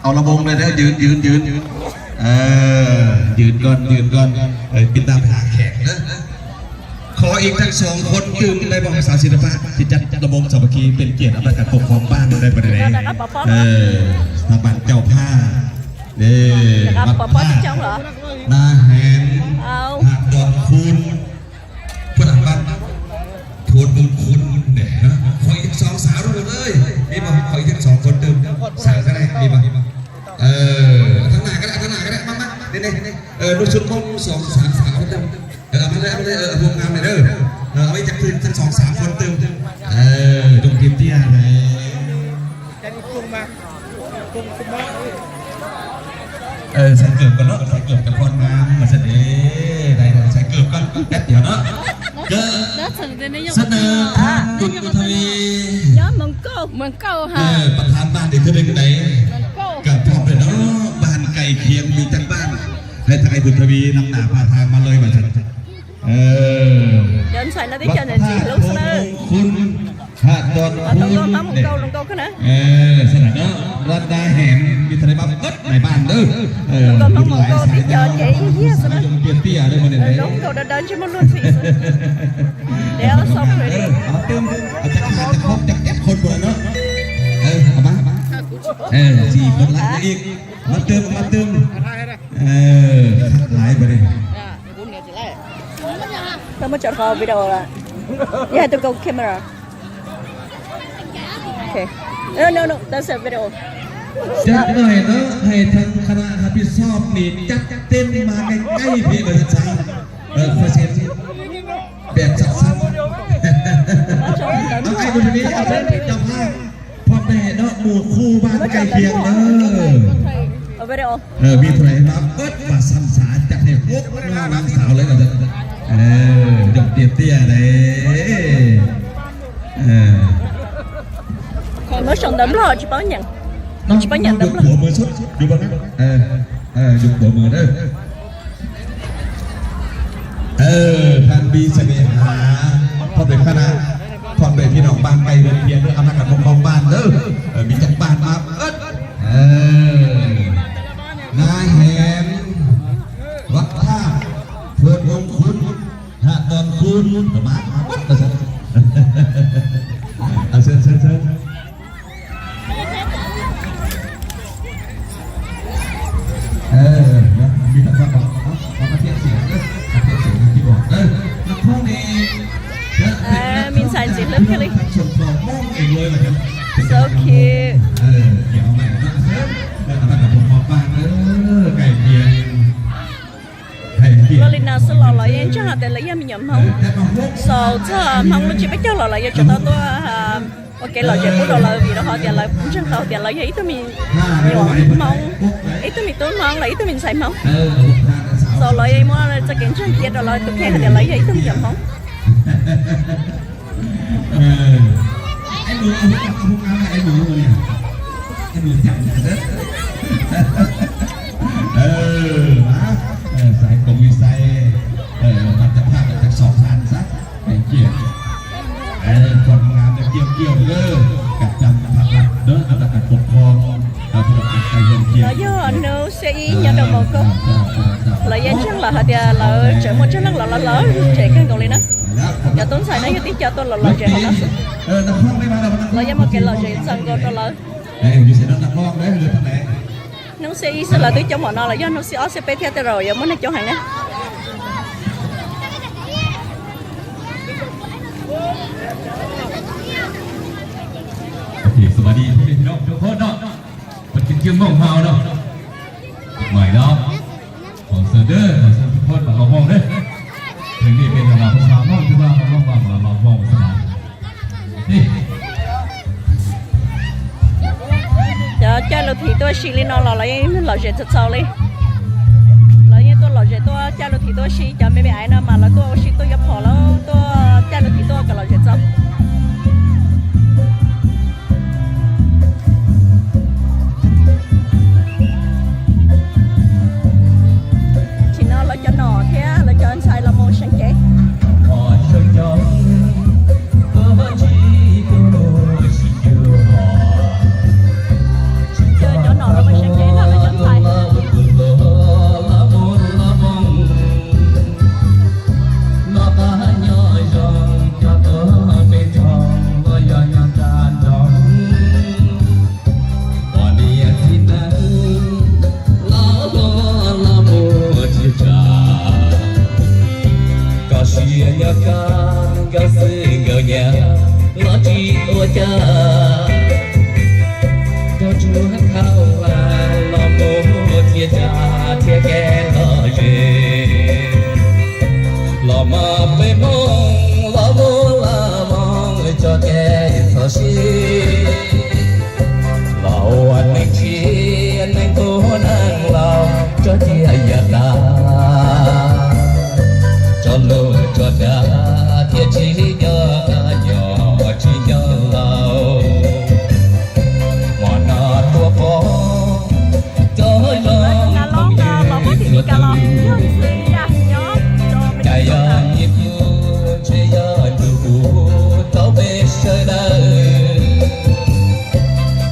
เอาลำวงเลยนะ ยืน ยืน ยืน เออ ยืนก่อน ยืนก่อน เออ เป็นตามหาแขกนะ ขออีกสักสองคนตื่มได้บ่ สาวศิลปะ ที่จัดลำวงสามัคคีเป็นเกียรติอันดับการปกครองบ้านได้บ่ได้ เออ สถาบันเจ้าภาพ เออ วัดธาตุ นาแหน หาดดอนคูน ผู้หลังบ้าน โทนมงคลเนี่ยนะ ขออีกสองสาวทุกคนเอ้ย มีบ่ ขออีกสักสองคนตื่ม สาวก็ได้ มีบ่ เออ ทางหน้าก็ได้ ทางหน้าก็ได้ มา มา นี่ นี่ เออ ลูกชุดม่วงสองสามสาวตื่ม เออ เอามาเลย เอามาเลย เออ เอาพวงงามเลยเด้อ เออ เอาไว้จักตื่มสักสองสามคนตื่ม เออ จงเตรียมเตี้ยเลย เออ ใส่เกิบก่อนเนาะ ใส่เกิบกับพรมา มาเสนอ ได้ ได้ ใส่เกิบก่อน แป๊บเดียวเนาะ ก็เสนอท่านคุณบุญทวี เออ ประธานบ้านอีกท่านหนึ่งไหน กับพร้อมเลยเนาะ บ้านใกล้เคียงมีจักบ้าน ให้ทางไอ้บุญทวีนำหน้าพาทางมาเลย มาเสนอ เออ วัดธาตุโพนมงคล หาดดอนคูน เนี่ย เออ สนามเนาะ วัดนาแหน มีทนายบ้านเอิ้นนายบ้านเด้อ เออ บุญหลายสายยาว สายยงเตี้ยเตี้ยเด้อ วันนี้ เออ เอาเติม เอาจะขาดจะครบจะเจ็ดคนหมดแล้วเนาะ เออ เอามา เออ สี่คนละอีก มาเติม มาเติม เออ หลายไปเลย Tao muab tso rau video lawm. You have to go camera. Okay. No, no, no, that's a video. Chắc rồi đó, hãy thằng khán giả hãy biết shop này chắc tên mà cái cái việc mà thật sao. Ờ, phải xem. Đẹp sặc sỡ. Ông ai cũng biết, ông biết trong hai. พ่อแม่เนาะ หมู่คู่บ้านใกล้เคียงเด้อ Video. เออ มีผู้ใดมาเอิ้นว่าสันสาจัดให้ฮุบหน้าหลานสาวเลยก็จะ เออ ยกเตี้ยเตี้ยเลย เออ Muab sau ntawv Nplog tsis paub nyeem. Tsis paub nyeem ntawv Nplog. Yus quav mus xwb, yus quav mus. Ê, ê, yus quav mus nawb. Ê, phan pis xas nes has, thov pem khab na, thov pem phi noom npaam nqes lug thiab, a nab kas phooj koob npaam nawb, mib caab npaam mab ib, Nab Heev, Vaj Thaj, Phuam Moos Khun, Haj Doon Khun, mab ib, Mib ntxhais ntxim hlub kawg li. So cute. Luaj li no xwb los lawv yeej ntseeg hais tias lawv yog me nyuam Hmoob. Xaus txog Hmoob lub tsib peb caug los lawv yuav tsum tau tuaj ua kev lom zem pub rau lawv vim rau qhov tias lawv ntseeg tau tias lawv yog ib tug me nyuam Hmoob, ib tug me tub Hmoob los ib tug me ntxhais Hmoob. Xaus lawv muab txoj kev ntseeg cia rau lawv tus kheej hais tias lawv yog ib tug me nyuam Hmoob. Lawv yog hnub xiab ib nyob rau Mos Koob. Lawv yeej ntseeg lawm hais tias lawv tseem muaj tseeb neeg los lawv lom zem kawg nkaus li na. Cov tub ntxhais no yog tib co tuaj los lom zem hauv no xwb. Lawv yeej muaj kev lom zem txaus nkaus rau lawv. Hnub xiab ib xwb lawv twb coob npaum no los yog hnub xiab ob xiab peb thiab tej zaum yuav muaj neeg coob heev na. Cov caij lus thim tuaj si li no los lawv yeej lom zem txaus txaus li. Lawv yeej tuaj lom zem tuaj caij lus thim tuaj si, cov me me aiv no mas lawv tuaj ua si tuaj yuav phom lawm, tuaj caij lus thim tuaj kom lom zem txaus. Tam sim no lawv cov nom thiab lawv cov ntxhais los mus seev cev. Cov nom los mus seev cev. Cas nrog Ntsuag Khau Vas los mus thiab tsa thiab kev lom zem, los mas peb Hmoob los mus la voos tso kev txhos sib, los ua neej tsim neeg tub neeg laus tso cia yam tas, tso lus tso dag thiaj tsis nco, nco tsis nco laus. Hmo no tuaj pom cov zoo, cas yog yim kuv ntshe yog ntuj kuv tau peb sawv daws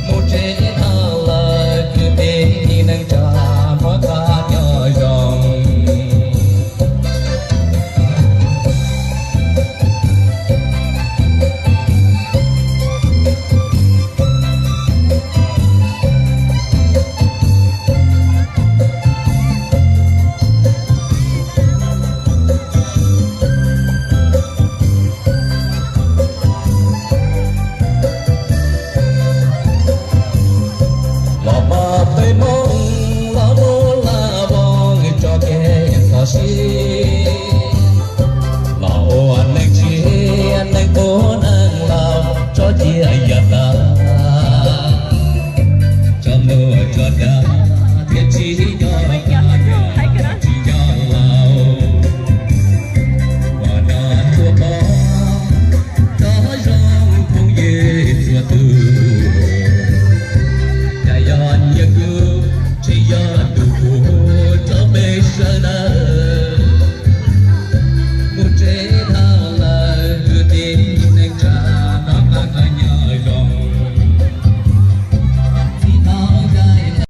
mus tsev no lawm, kwv tij neej tsa muab qab nyob zoo. Los mas peb Hmoob los mus la voos tso kev txhos sib,